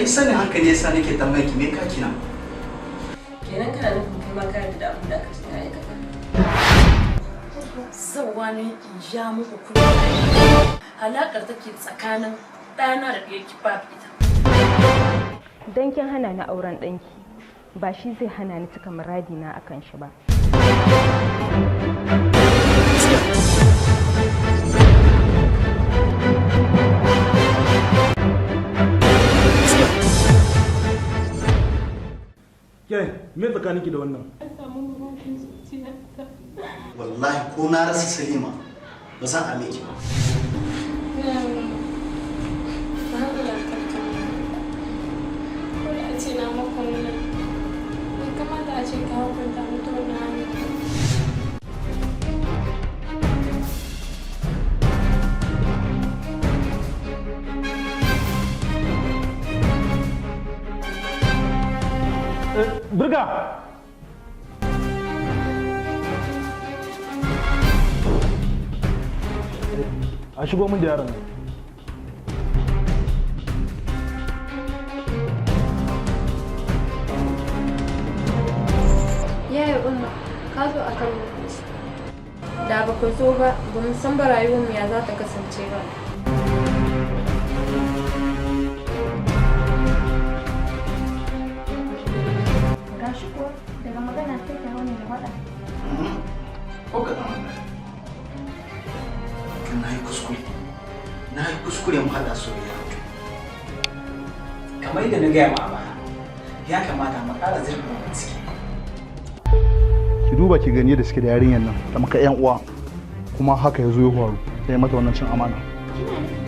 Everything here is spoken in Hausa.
Ai sanin hankali yasa nake tambayar ki me ka kina. Kenan kana nufin kai ma ka yarda da abin da aka ce ta aikata? Zauwa ne in ja muku kuɗi. Alaƙar take tsakanin ɗana da ɗiyarki babu ita. Dan kin hana ni auren ɗanki, ba shi zai hana ni cika muradina akan shi ba. Ke, me tsakaninki da wannan? Wallahi ko na rasa Salima ba zan ame ki ba. Ko da a ce na maka wannan, bai kamata a ce ka hukunta mutum wannan hanyar. Birga! A shigo min da yaron nan. Yaya Umma, ka zo a kan lokaci. Da ba ku zo ba, ba mu san ba rayuwarmu ya za ta kasance ba. Gashi kuwa daga magana sai ta wani da faɗa. Ko kaɗan wallahi. Na yi kuskure. Na yi kuskure mu haɗa soyayya. Kamar yadda na gaya ma a baya, ya kamata mu ƙara zurfafa bincike. Ki duba ki gani da suke da yarinyar nan da muka yan uwa, kuma haka ya zo ya faru, sai mata wannan cin amana. Kina nufin